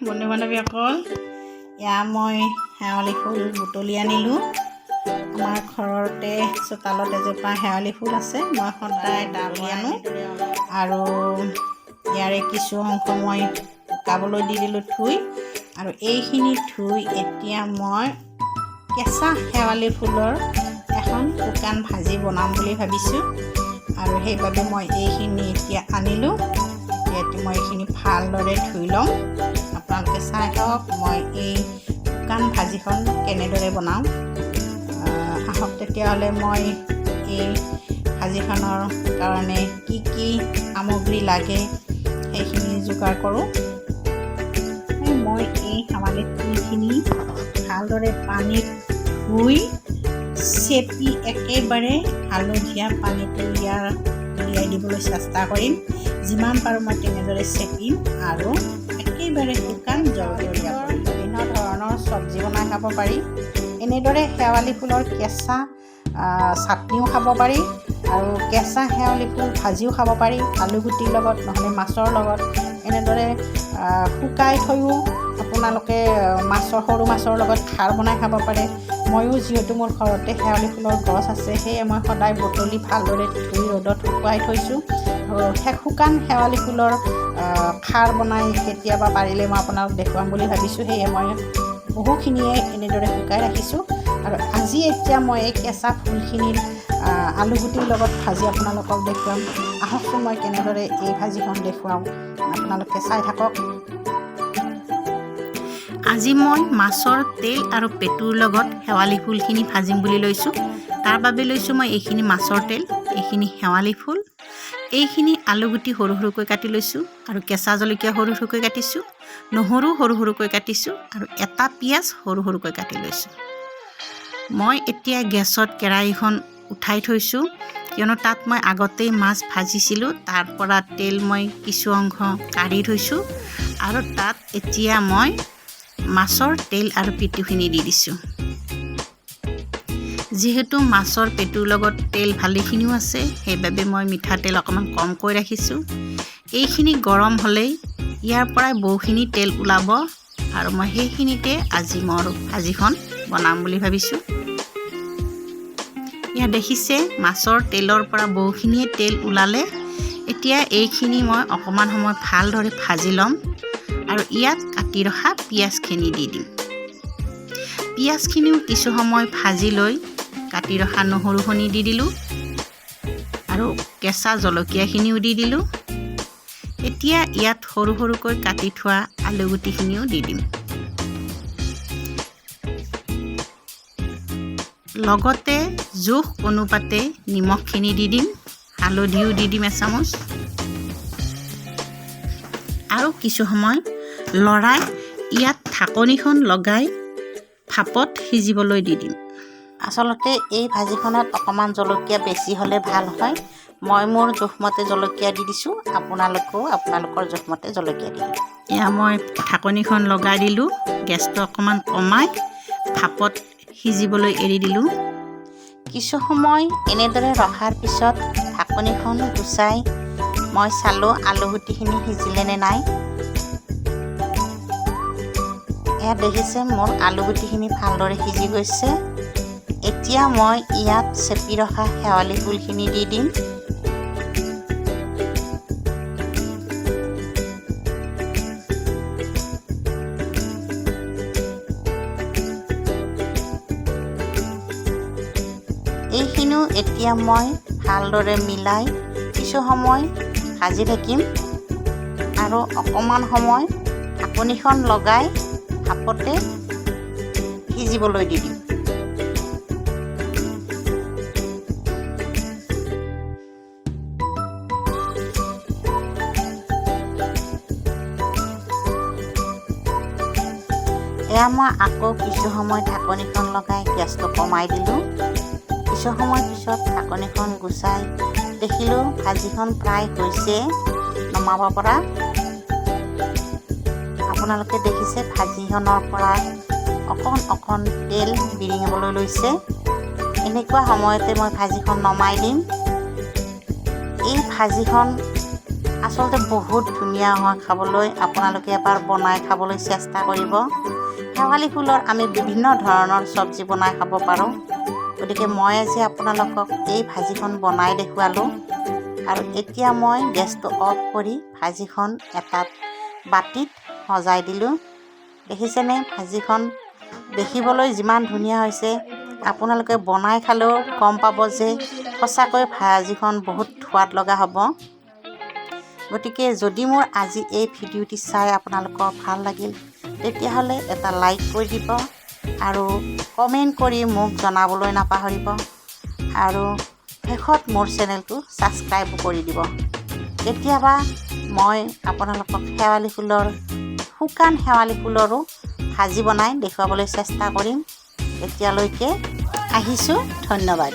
বন্ধু বান্ধৱীসকল, এয়া মই শেৱালি ফুল বুটলি আনিলোঁ। আমাৰ ঘৰতে চোতালত এজোপা শেৱালি ফুল আছে, মই সদায় বুটলি আনো আৰু ইয়াৰে কিছু অংশ মই শুকাবলৈ দি দিলোঁ ধুই। আৰু এইখিনি ধুই এতিয়া মই কেঁচা শেৱালি ফুলৰ এখন শুকান ভাজি বনাম বুলি ভাবিছোঁ আৰু সেইবাবে মই এইখিনি এতিয়া আনিলোঁ। এতিয়া মই এইখিনি ভালদৰে ধুই ল'ম। আপোনালোকে চাই থাকক মই এই শুকান ভাজিখন কেনেদৰে বনাওঁ। আহক তেতিয়াহ'লে, মই এই ভাজিখনৰ কাৰণে কি কি সামগ্ৰী লাগে সেইখিনি যোগাৰ কৰোঁ। মই এই শেৱালি ফুলখিনি ভালদৰে পানীত ধুই চেপি একেবাৰে হালধীয়া পানীটো ইয়াৰ উলিয়াই দিবলৈ চেষ্টা কৰিম। যিমান পাৰোঁ মই তেনেদৰে চেপিম আৰু একেবাৰে শুকান জৰজৰীয়া কৰিম। বিভিন্ন ধৰণৰ চব্জি বনাই খাব পাৰি। এনেদৰে শেৱালি ফুলৰ কেঁচা চাটনিও খাব পাৰি আৰু কেঁচা শেৱালি ফুল ভাজিও খাব পাৰি আলুগুটিৰ লগত, নহ'লে মাছৰ লগত। এনেদৰে শুকাই থৈও আপোনালোকে মাছৰ, সৰু মাছৰ লগত খাৰ বনাই খাব পাৰে। ময়ো যিহেতু মোৰ ঘৰতে শেৱালি ফুলৰ গছ আছে, সেয়ে মই সদায় বুটলি ভালদৰে ধুই ৰ'দত শুকুৱাই থৈছোঁ। শুকান শেৱালি ফুলৰ খাৰ বনাই কেতিয়াবা পাৰিলে মই আপোনাক দেখুৱাম বুলি ভাবিছোঁ। সেয়ে মই বহুখিনিয়ে এনেদৰে শুকাই ৰাখিছোঁ আৰু আজি এতিয়া মই এই কেঁচা ফুলখিনিৰ আলুগুটিৰ লগত ভাজি আপোনালোকক দেখুৱাম। আহকচোন, মই কেনেদৰে এই ভাজিখন দেখুৱাওঁ আপোনালোকে চাই থাকক। আজি মই মাছৰ তেল আৰু পেটুৰ লগত শেৱালি ফুলখিনি ভাজিম বুলি লৈছোঁ। তাৰ বাবে লৈছোঁ মই এইখিনি মাছৰ তেল, এইখিনি শেৱালি ফুল, এইখিনি আলুগুটি সৰু সৰুকৈ কাটি লৈছোঁ আৰু কেঁচা জলকীয়া সৰু সৰুকৈ কাটিছোঁ, নহৰু সৰু সৰুকৈ কাটিছোঁ আৰু এটা পিঁয়াজ সৰু সৰুকৈ কাটি লৈছোঁ। মই এতিয়া গেছত কেৰাহীখন উঠাই থৈছোঁ, কিয়নো তাত মই আগতেই মাছ ভাজিছিলোঁ, তাৰ পৰা তেল মই কিছু অংশ কাঢ়ি থৈছোঁ আৰু তাত এতিয়া মই মাছৰ তেল আৰু পেটুখিনি দি দিছোঁ। যিহেতু মাছৰ পেটুৰ লগত তেল ভালেখিনিও আছে, সেইবাবে মই মিঠাতেল অকণমান কমকৈ ৰাখিছোঁ। এইখিনি গৰম হ'লেই ইয়াৰ পৰাই বহুখিনি তেল ওলাব আৰু মই সেইখিনিতে আজি মোৰ ভাজিখন বনাম বুলি ভাবিছোঁ। ইয়াত দেখিছে, মাছৰ তেলৰ পৰা বহুখিনিয়ে তেল ওলালে। এতিয়া এইখিনি মই অকণমান সময় ভালদৰে ভাজি ল'ম আৰু ইয়াত কাটি ৰখা পিঁয়াজখিনি দি দিম। পিঁয়াজখিনিও কিছু সময় ভাজি লৈ কাটি ৰখা নহৰুখিনি দি দিলোঁ আৰু কেঁচা জলকীয়াখিনিও দি দিলোঁ। এতিয়া ইয়াত সৰু সৰুকৈ কাটি থোৱা আলুগুটিখিনিও দি দিম। লগতে জোখ অনুপাতে নিমখখিনি দি দিম, হালধিও দি দিম এচামুচ আৰু কিছু সময় লৰাই ইয়াত ঢাকনিখন লগাই ভাপত সিজিবলৈ দি দিম। আচলতে এই ভাজিখনত অকণমান জলকীয়া বেছি হ'লে ভাল হয়। মই মোৰ জোখমতে জলকীয়া দি দিছোঁ, আপোনালোকেও আপোনালোকৰ জোখমতে জলকীয়া দি দিব। এয়া মই ঢাকনিখন লগাই দিলোঁ, গেছটো অকণমান কমাই ভাপত সিজিবলৈ এৰি দিলোঁ। কিছু সময় এনেদৰে ৰখাৰ পিছত ঢাকনিখন গুচাই মই চালোঁ আলুগুটিখিনি সিজিলে নে নাই। এয়া দেখিছে, মোৰ আলুগুটিখিনি ভালদৰে সিজি গৈছে। এতিয়া মই ইয়াত চেপি ৰখা শেৱালি ফুলখিনি দি দিম। এইখিনিও এতিয়া মই ভালদৰে মিলাই কিছু সময় ভাজি থাকিম আৰু অকণমান সময় ঢাকনিখন লগাই ভাপতে সিজিবলৈ দি দিম। এয়া মই আকৌ কিছু সময় ঢাকনিখন লগাই গেছটো কমাই দিলোঁ। কিছু সময় পিছত ঢাকনিখন গুচাই দেখিলোঁ ভাজিখন প্ৰায় হৈছে নমাব পৰা। আপোনালোকে দেখিছে, ভাজিখনৰ পৰা অকণ অকণ তেল বিৰিঙিবলৈ লৈছে। এনেকুৱা সময়তে মই ভাজিখন নমাই দিম। এই ভাজিখন আচলতে বহুত ধুনীয়া হয় খাবলৈ। আপোনালোকে এবাৰ বনাই খাবলৈ চেষ্টা কৰিব। শেৱালি ফুলৰ আমি বিভিন্ন ধৰণৰ চব্জি বনাই খাব পাৰোঁ। গতিকে মই আজি আপোনালোকক এই ভাজিখন বনাই দেখুৱালোঁ। আৰু এতিয়া মই গেছটো অফ কৰি ভাজিখন এটা বাতিত সজাই দিলোঁ। দেখিছেনে, ভাজিখন দেখিবলৈ যিমান ধুনীয়া হৈছে, আপোনালোকে বনাই খালেও গম পাব যে সঁচাকৈ ভাজিখন বহুত সোৱাদ লগা হ'ব। গতিকে যদি মোৰ আজি এই ভিডিঅ'টি চাই আপোনালোকৰ ভাল লাগিল, তেতিয়াহ'লে এটা লাইক কৰি দিব আৰু কমেণ্ট কৰি মোক জনাবলৈ নাপাহৰিব আৰু শেষত মোৰ চেনেলটো ছাবস্ক্ৰাইব কৰি দিব। কেতিয়াবা মই আপোনালোকক শেৱালি ফুলৰ, শুকান শেৱালি ফুলৰো ভাজি বনাই দেখুৱাবলৈ চেষ্টা কৰিম। এতিয়ালৈকে আহিছোঁ, ধন্যবাদ।